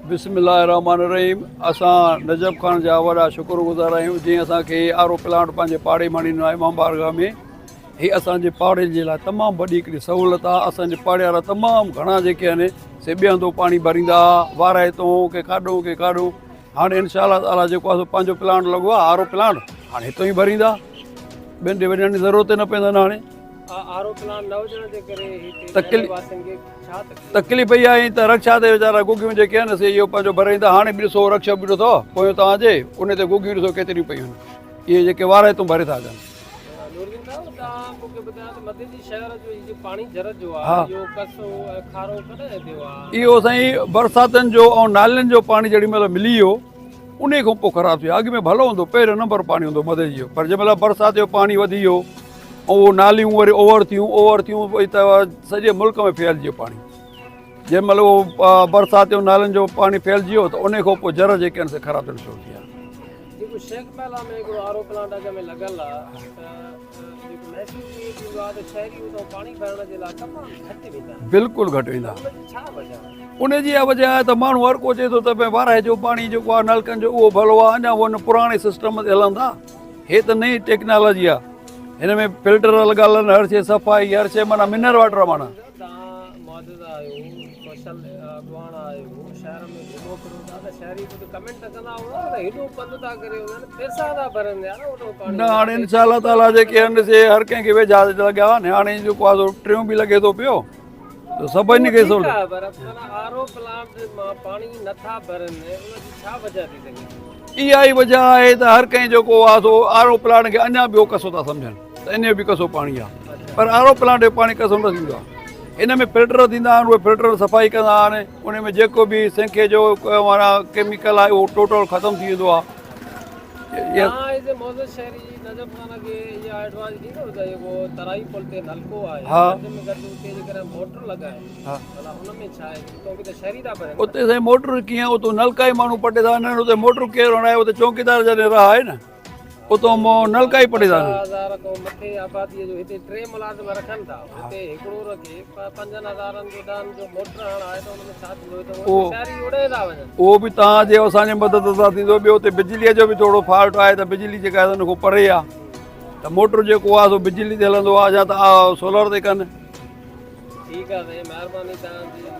بسم الله الرحمٰن الرحيم اسان نجف خان جا وڏا شڪر گذار آهيون جنهن اسان کي آر او پلانٽ پنهنجي پاڙي مان ڏنو آهي امام بارگاهه ۾ هي اسان جي پاڙي جي لاء تمام وڏي هڪڙي سهولت آهي اسان جي پاڙي وارا تمام گهڻا جيڪي آهن سي ٻئي هنڌو پاڻي ڀريندا هئا وارائي تون ڪي ڪاڏو ڪي ڪاڏو هاڻي انشاء الله تعالٰي جيڪو آهي سو پنهنجو پلانٽ لڳو آهي آر او پلانٽ هاڻي هتو ئي ڀريندا ٻين ڏي وڃڻ جي ضرورت نه پوندن هاڻي آر او پلانٽ نه هجڻ جي ڪري هتي شهر واسين کي ڇا تڪليف؟ تڪليف اها آهي ته رڪشا تي ويچارا گوگيون جيڪي آهن سي اهو پنهنجو ڀرين ٿا هاڻي به ڏسو رڪشو بيٺو اٿو پويون توهان جي ان تي گوگيون ڏسو ڪيتريون پيون آهن اهي جيڪي واري تون ڀري ٿا اچن. نورالدين صاحب توهان مون کي ٻڌايو ته مديجي شهر جو هي جيڪو پاڻي جر جو آهي اهو ڪسو ۽ کارو ڪڏهن ٿيو آهي؟ اهو سائين برساتن جو ۽ نالين جو پاڻي جيڏي مهل ملي ويو انهي کان پوء خراب ٿيو اڳ ۾ ڀلو هوندو پهريون نمبر پاڻي هوندو مديجي جو پر جنهن مهل برسات جو پاڻي وڌي ويو ۽ اهو ناليون وري اوور ٿيون اوور ٿيون پوء ته سڄي ملڪ ۾ ڦهلجي ويو پاڻي جنهن مهل اهو برسات جو نالن جو پاڻي ڦهلجي ويو ته ان کان پوء جر جيڪي آهن سي خراب ٿيڻ شروع ٿي ويا. جيڪو شيخ محلا ۾ هڪڙو آر او پلانٽ اڳ ۾ لڳل آهي ته جيڪو محسوس ائين ٿيندو آهي ته شهري اتان پاڻي ڀرڻ جي لاء تمام گهٽ ويندا آهن. بلڪل گهٽ ويندا. ان جي ڇا وجه آهي؟ ان جي اها وجه آهي ته ماڻهو هر ڪو چئي ٿو ته ڀئي وارهه جو پاڻي جيڪو آهي نلڪن جو اهو ڀلو آهي اڃا هو ان پراڻي سسٽم تي هلن ٿا. هي ته نئين ٽيڪنالاجي آ هن ۾ فلٽر لڳل آهن هر شي صفائي هر شي معنيٰ منرل واٽر آ معنيٰ. توهان معزز آهيو سوشل اڳواڻ آهيو شهر ۾ گهمو ڦرو ٿا ته شهري ڪجهه ڪمينٽ ڪندا هوندا نه ته هيڏو پنڌ ٿا ڪري وڃن پئسا ٿا ڀرن يار اوڏو پاڻي نه هاڻي انشاء الله تعاليٰ جيڪي آهن سي هر ڪنهن کي ويجها لڳا آهن هاڻي جيڪو آهي سو ٽيون به لڳي ٿو پيو ته سڀني کي سهولت پر معنيٰ آر او پلانٽ مان پاڻي نٿا ڀرن ان جي ڇا وجه ٿي سگهي ٿي؟ اها ئي وجه آهي ته هر ڪنهن جيڪو آهي سو آر او پلانٽ کي اڃا ٻيو ڪسو ٿا سمجهن ته ان جو به ڪسو پاڻي آهي پر آر او پلانٽ جو پاڻي ڪسو نه ٿيندو آهي ان ۾ فلٽر ٿيندا آهن اهي فلٽر صفائي ڪندا آهن ان ۾ جيڪو به سينکي جو معنيٰ ڪيميڪل آهي اهو ٽوٽل ختم ٿي ويندو آهي. توهان ايز اي معزز شهري نجف خان کي اها ايڊوائس ڏيندو ته جيڪو ترائي پل تي نلڪو آهي گهٽ ۾ گهٽ اتي جيڪڏهن موٽر لڳائين ڀلا ان ۾ ڇا آهي اتو به ته شهري ٿا ڀرين اتي سائين موٽر ڪيئن اتو نلڪا ئي ماڻهو پٽي ٿا وڃن اتي موٽر ڪير هڻائي اتي چوڪيدار جڏهن راهه آهي نه اتو نلڪا ئي پٽي ٿا وڃن. 5000 کان مٿي آبادي جو هتي ٽي ملازم رکن ٿا اتي هڪڙو رکي پنجن هزارن جو ڏهن جو موٽر هڻائي ته ان ۾ ڇا ٿيندو هتي شهري اڙي ٿا وڃن. اهو به توهان جي اسان جي مدد سان ٿيندو ٻيو اتي بجليء جو به ٿورو فالٽ آهي ته بجلي جيڪا آهي ان کان پري آهي ته موٽر جيڪو آهي سو بجلي تي هلندو آهي يا ته سولر تي ڪن. ٺيڪ آهي سائين مهرباني توهان جي.